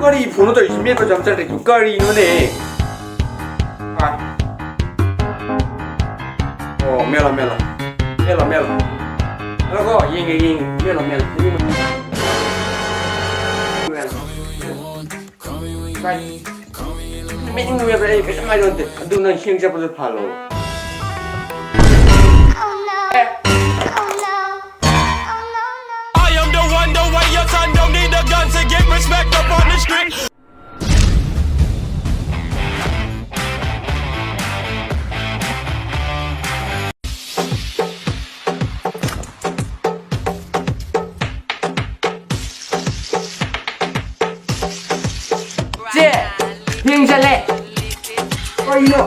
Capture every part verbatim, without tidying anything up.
ꯀꯔꯤ ꯐꯣꯟꯅꯣ ꯇꯧꯔꯤꯁꯤ? ꯃꯦꯠꯄꯁꯨ ꯌꯥꯝ ꯆꯠꯇ꯭ꯔꯤꯁꯤꯕꯨ ꯀꯔꯤꯅꯣꯅꯦ? ꯑꯥ꯫ ꯑꯣ, ꯃꯦꯠꯂꯣ, ꯃꯦꯠꯂꯣ꯫ ꯃꯦꯠꯂꯣ, ꯃꯦꯠꯂꯣ꯫ ꯃꯦꯠꯂꯣꯀꯣ, ꯌꯦꯡꯒꯦ, ꯌꯦꯡꯒꯦ꯫ ꯃꯦꯠꯂꯣ, ꯃꯦꯠꯂꯣ꯫ ꯃꯦꯠꯂꯣ꯫ ꯃꯦꯠꯅꯤꯡꯕ ꯃꯦꯠꯄ ꯑꯩ ꯀꯩꯁꯨꯝ ꯍꯥꯏꯗꯧ ꯅꯠꯇꯦ꯫ ꯑꯗꯨ ꯅꯪ ꯍꯤꯡ ꯆꯠꯄꯗꯣ ꯐꯍꯜꯂꯣ꯫ ꯑꯦ꯫ I am the one, the way your son don't need a gun to get respect up on the street. ꯆꯦ, ꯊꯦꯡ ꯆꯠꯂꯦ꯫ ꯀꯩꯅꯣ?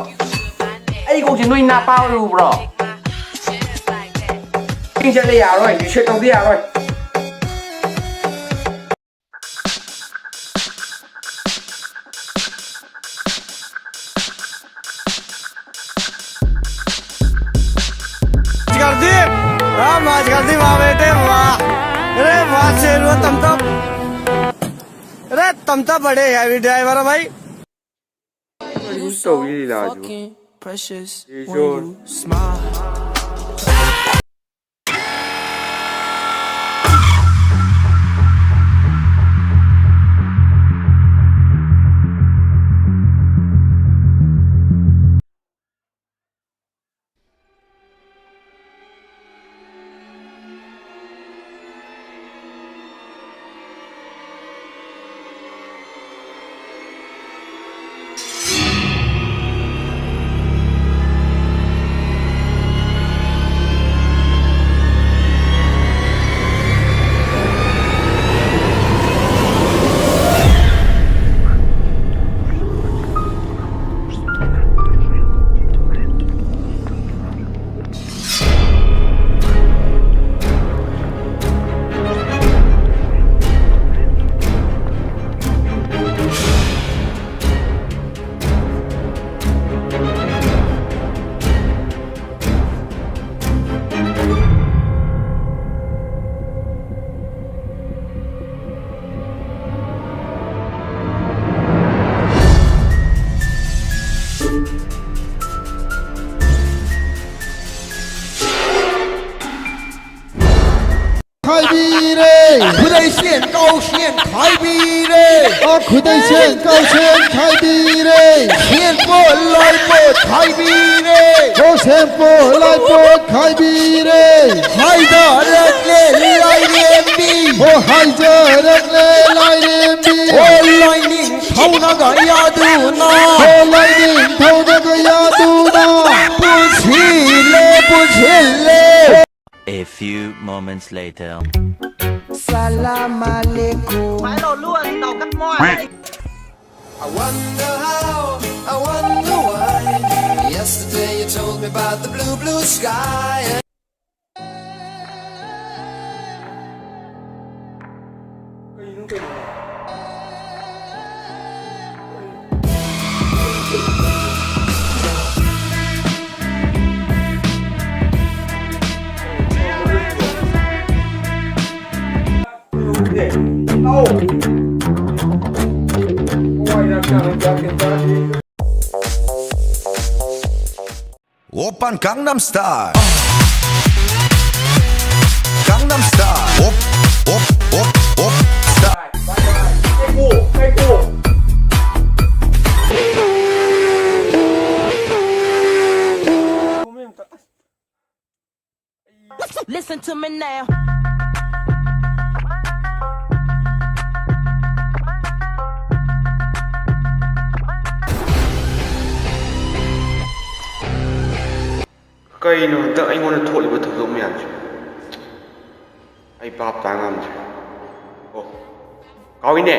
ꯑꯩ ꯀꯣꯛꯁꯦ ꯅꯣꯏ ꯅꯥꯄꯥ ꯑꯣꯏꯔꯨꯕ꯭ꯔꯣ? ꯊꯦꯡ ꯆꯠꯂꯦ, ꯌꯥꯔꯣꯏ꯫ ꯔꯤꯁꯦꯠ ꯇꯧꯗ ꯌꯥꯔꯣꯏ꯫ कर दी, हाँ, मौज कर दी, वाह बेटे, वाह। अरे वाह शेर, वो तुम तो, अरे तुम तो बड़े हैवी ड्राइवर हो भाई। ꯀꯔꯤꯅꯣ ꯇꯧꯔꯤ ꯂꯤꯂꯥꯁꯤꯕꯨ? ꯏꯁꯣꯔ꯫ ꯍꯥꯏꯕꯤꯔꯦ꯫ ꯑꯣ ꯈꯨꯗꯩꯁꯦꯟ ꯀꯧꯁꯦꯟ ꯈꯥꯏꯕꯤꯔꯦ꯫ ꯁꯦꯟꯄꯣꯠ ꯂꯥꯏꯄꯣꯠ ꯈꯥꯏꯕꯤꯔꯦ꯫ ꯑꯣ ꯁꯦꯟꯄꯣꯠ ꯂꯥꯏꯄꯣꯠ ꯈꯥꯏꯕꯤꯔꯦ꯫ ꯍꯥꯏꯖꯔꯛꯂꯦ ꯂꯥꯏꯔꯦꯝꯕꯤ꯫ ꯑꯣ ꯍꯥꯏꯖꯔꯛꯂꯦ ꯂꯥꯏꯔꯦꯝꯕꯤ꯫ ꯑꯣ ꯂꯥꯏꯅꯤꯡꯊꯧꯅꯒ ꯌꯥꯗꯨꯅ꯫ ꯑꯣ ꯂꯥꯏꯅꯤꯡꯊꯧꯅꯒ ꯌꯥꯗꯨꯅ꯫ ꯄꯨꯟꯁꯤꯜꯂꯦ ꯄꯨꯟꯁꯤꯜꯂꯦ꯫ A few moments later. Salam alaikum. Mãi lò lua thì tàu cắt môi. I wonder how, I wonder why. Yesterday you told me about the blue, blue sky. Oppan Gangnam Style. Gangnam Style. Op, op, op, op. Style. Listen to me now. ꯀꯩꯅꯣ ꯍꯟꯗꯛ ꯑꯩꯉꯣꯟꯗ ꯊꯣꯛꯂꯤꯕ ꯊꯧꯗꯣꯛ ꯃꯌꯥꯝꯁꯦ? ꯑꯩ ꯚꯥꯞ ꯇꯥ ꯉꯝꯗ꯭ꯔꯦ꯫ ꯑꯣ, ꯀꯥꯎꯏꯅꯦ꯫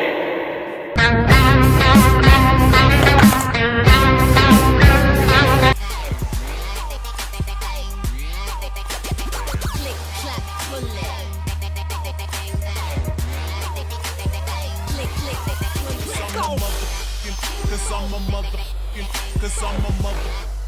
Cause I'm a motherfucking, cause I'm a motherfucking, cause I'm a motherfucking.